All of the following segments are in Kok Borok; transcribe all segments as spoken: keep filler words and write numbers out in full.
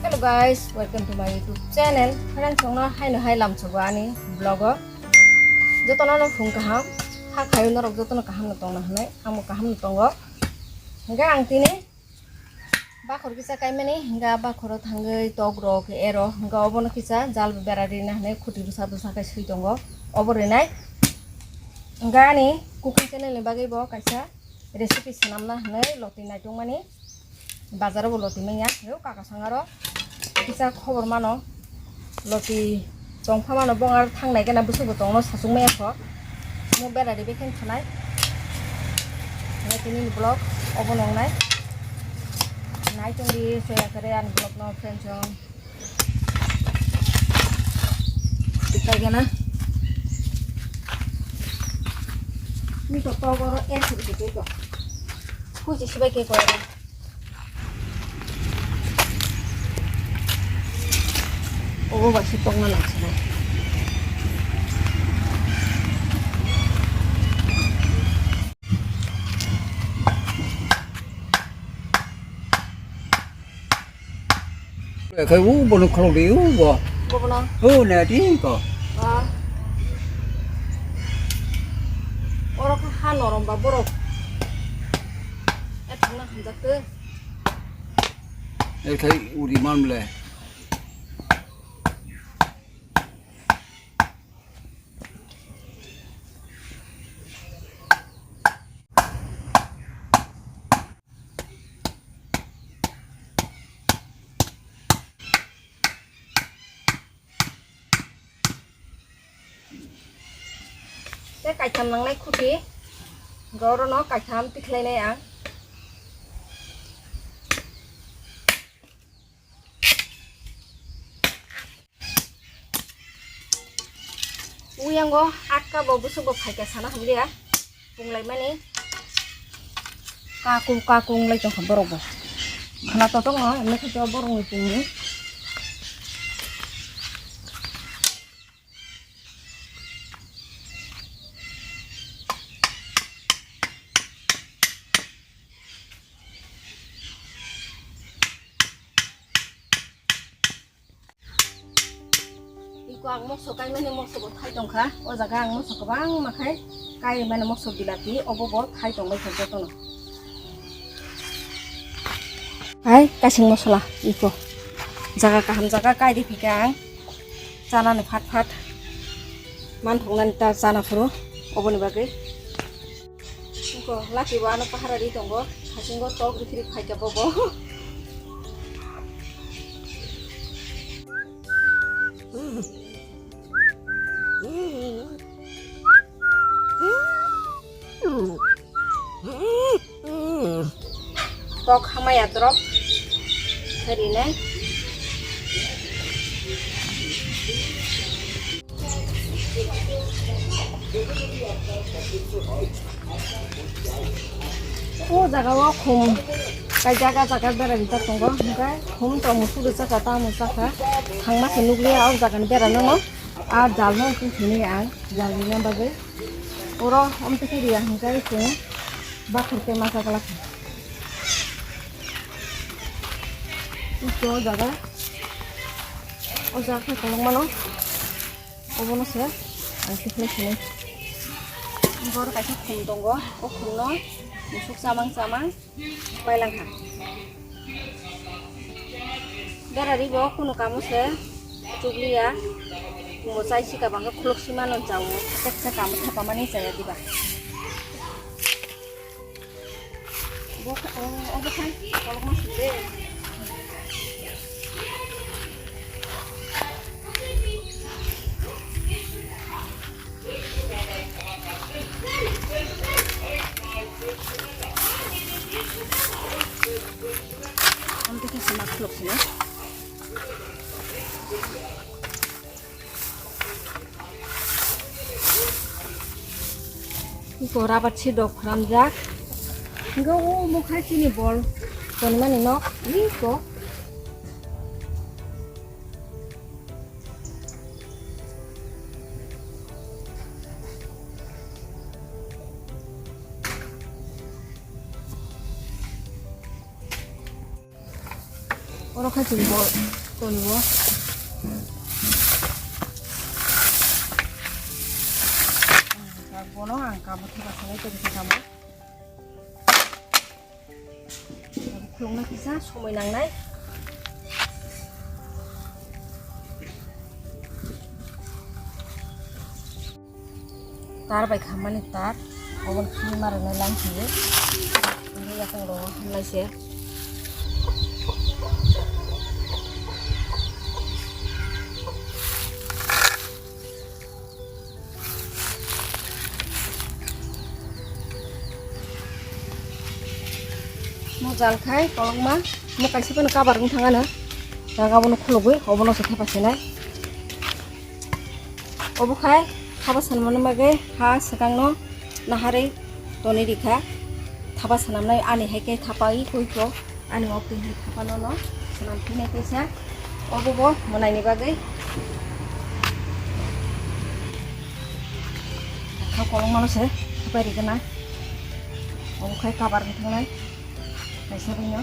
Hello guys, welcome to my YouTube channel. Friends, chwngno haino hai lamsogo ani vlog o. Jotono no phung kaham, ha khayo norok jotono kaham no tongna hwnwi, ang bo kaham no tongo. Hingke ang tini bakhor kisa kaimani, hingke bakhoro thangwi tok rok ero, hingke obono kisa jal bera rina hwnwi khuti bwsa bwsa khe swi tongo, obo rinai. Hingke ani cooking channel ni bagwi bo kaisa recipe swnamna hwnwi loti naitongmani. Bazaro bo loti manya, heo kaka sangaro kisa khobor mano, loti tongpha mano, bong ar thangnai gana bwswk bo tongno sachung maya kho. Mo bera ribe khe thanai. Hwnwi tini ni vlog obo nongnai. Nai tongdi soya kare ani vlog no friends song. Tikai gana. Ni to to goro air suri ke to. Kuji sibai ke ko. Obo bai se tongna nangsinai. Khai u bono kholok di u bo. Bobono. U ne di ko. Ah. Oro kha ha norom ba borok. E thangna hamjak te. E khai uri man le. Tei kaitham nangnai khuti, oro no kaitham tikhlainai ang. Uyango atka bo bwswk bo phaikha sana hamliya, punglaimani. Kakung kakung lai tongkha borok bo. Khana to tongo, emne khe to borok ni pungni. Iko ang moso kaimani moso bo thai tongkha. O jaga ang moso kwbangma khai kaimani moso bilati obo bo thai tongbai kha jotono. Hai kasing mosola iko jaga kaham jaga kai di phika ang chanani phat phat man thoknani ta chana phuru oboni bagwi. Ko laki bo ano pahara ri tongo, hasingo tok rikri phaikha bobo. Tok hamaya drop rinai. O jaga o khum kaijak, ah jaga bera rijak tongo, hingke khum tong musu rijak kha, tamo chakha, thangma khe nukliya o jaga ni bera no, ah jal no twi thwini ang jal rina bagwi. Oro omtwi khe riya hingke chwng bakhor khe ma chakla kha. Ito o jaga, o jaga khe kolokma no. Obono se ang tikhlai sinai. Boro kaisa khum tongo, o khumno musuk chamang chamang pailangkha. Bera ribo kunu kamo se chukliya, kumo chai sika bangkhe khuluk simano chao, kisa kisa kamo thapamani chaya diba. Bo kha-, o, obo khai kolokma side. Ang tei khe sima khuluk sina. Iko rabat si dok khramjak. Hingke o mokha chini bol tonmani nok iko. Oro khe chwng bo toniwo. Bono ang kamo thapa sanai tongkha kamo. Khulukna kisa somoi nangnai. Tar bai khammani tar, obo khini ma rwnai lang phiyo. Omo yakung rogo hamlai se. Mo jal khai kolokma, mo kaisa phano kabar wng thang ano. Jaga bono khulugwi, obono se thepa senai. Obo khai thapa sanmani bagwi ha swkangno naharwi tonwi rikha. Thapa sanamnai ani hai khe thapai koi kho. Ani mok twi hai thapano no swnam phinai kaisa. Obo bo mwnaini bagwi. Kha kolokmano se thapai rikana. Obo khai kabar wng thangnai. Kaisa bwino.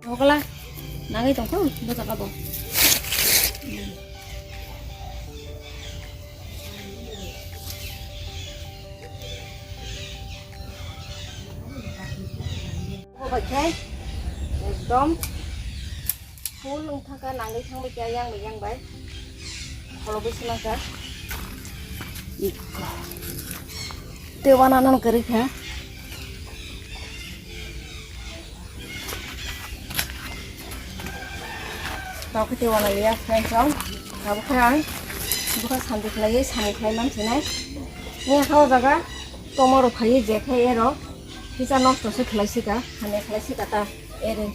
Hokla, nangwi tongkho, bo jaga bo. Obo bai khe ekdom full wng thangkha, nangwi thangbai khe yang bai yang bai. Kholobwi se nangkha. Tei wana nang kwrwi kha. Tao khe tei wana liya friends rok. Abo khe ang bwkha santi khlaiwi samung khlai man sinai. Ni ha o jaga tongma rok phaiwi je khai ero. Kisa nosto se khlai sika, hamya khlai sika ta ere.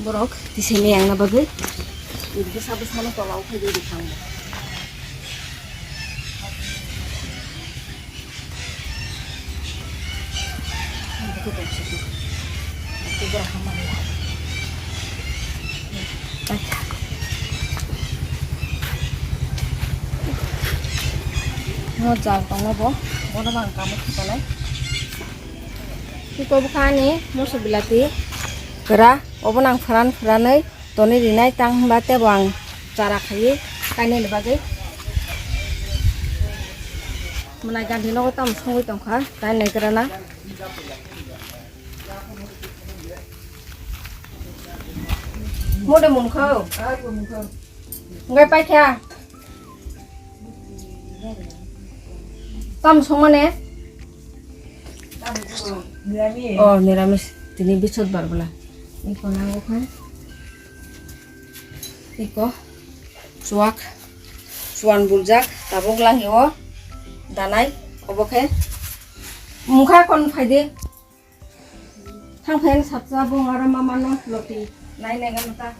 Borok tisai meyang na bagwi. Ibukhe sabo sano tola o phai dui rikha ang bo. Ibukhe tongsi tu. Ibukhe borok hamani. Mo jal tongma bo. Bono bang kamo khikanai. Tei kobokha ani moso bilati kwra, obo nang phoran phoranwi tonwi rinai, tang hwnba tebo ang chara khaiwi kainani bagwi. Mwnai gandhi nogo tamo songwi tongkha, kainai kwrana. Mode munkho. Ngai paikha. Tam songmane? Niramis. Oh, niramis. Tini bisot bar bwla. Iko nango kha. Iko. Chuak. Chuan buljak. Tabuk lang hiwo. Danai. Obo khe. Mukha kon phaidi. Thang phen sapsa bung aro mama no loti nai nai gam ta.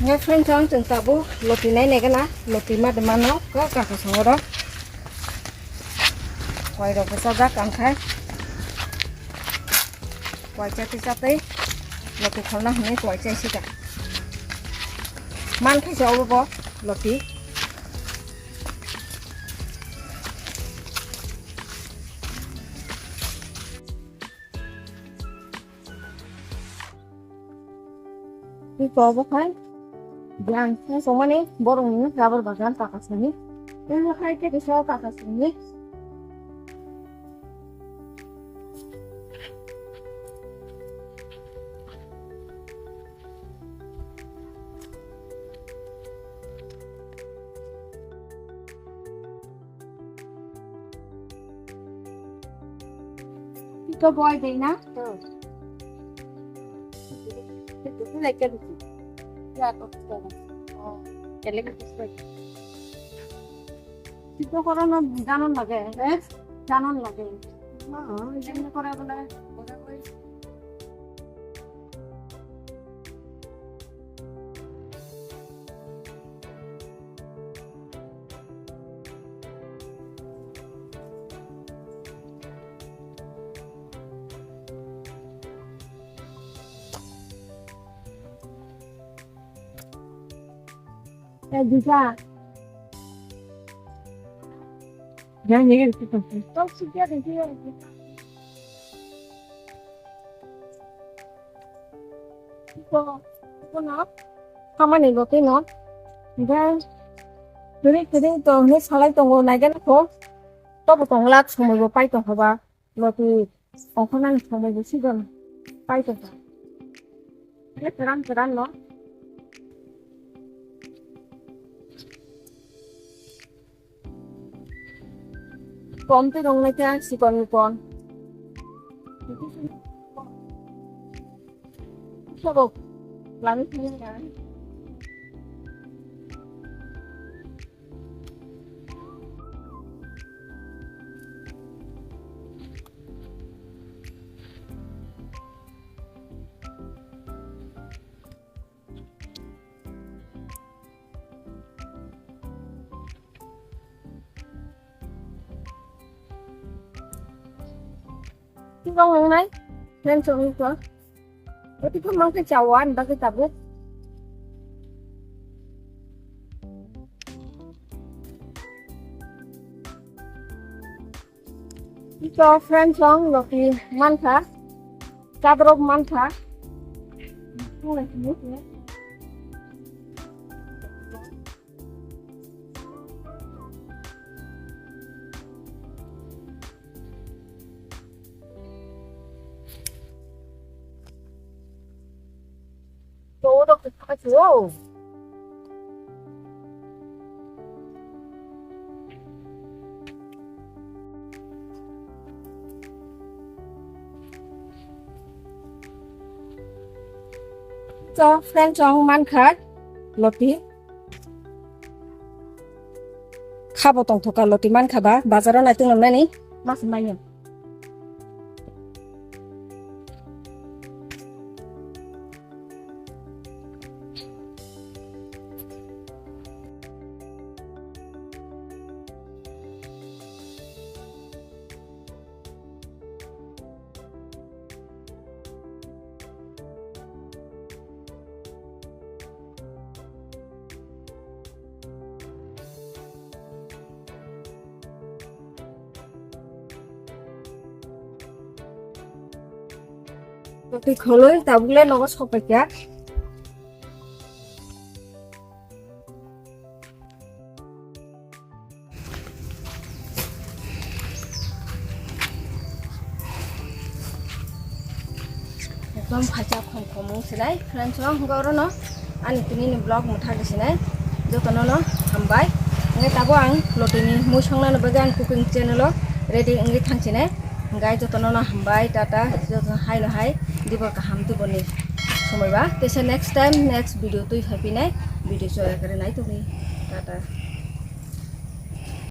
Nge friends, ang chwng tabuk loti nai nai gana, loti ma de mano, ka ka ka songoro. Koi rok bwsa jak ang khai. Koi chati chati, loti kholna hwnwi koi chai sika. Man khaisa obo bo loti. Iko obo khai, jang khai songmani borokni rubber bagan kakasani. Imo khai khe kisa kakasani. To boy dei na? Hmm. Itu lagi kan itu. Ya, to kita. Oh, elek itu. Itu korona janon lage, eh? Janon lage. Oh, ini korona. Eh, bisa. Jangan, jangan. Kau sudah ada dia. Iko, iko no, hamani bo twi no. Then, tini, tini to hwnwi salai tongo, naikhe no kho. Tobo tong lak, somoi bo pai tong kha ba. Loti, ongkho nang somoi bo sigon pai tong kha. Khe kwran, kwran no. Pon twi rwng nai khe ang sikon ni pon. Sabo lami sini ya. Tikong nang nai, friends, ong ko. Oti ko mang ke chawan, bagi tabuk. Ito friends, ong loti mankha, chabrok mankha. So, friends, ong mankha loti. Khabo tongthoka loti mankha ba, bazaro naitung nani mas manya. Twi kholoi tabukle nogo sopaikha. Ekdom phaisa khom khomung sinai, friends, o hwnkhe orono ani tini ni vlog mwthagwi sinai, jotono no hambai. Hwnkhe tabuk ang lotini mui songnani bagwi ang cooking channel o ready wngwi thangsinai. Hwnkhe jotono no hambai, tata, jotono haino hai, dibo kaham diboni somoi ba. Teisa next time, next video twi phaiphinai, video chaya kare nai tongdi, tata.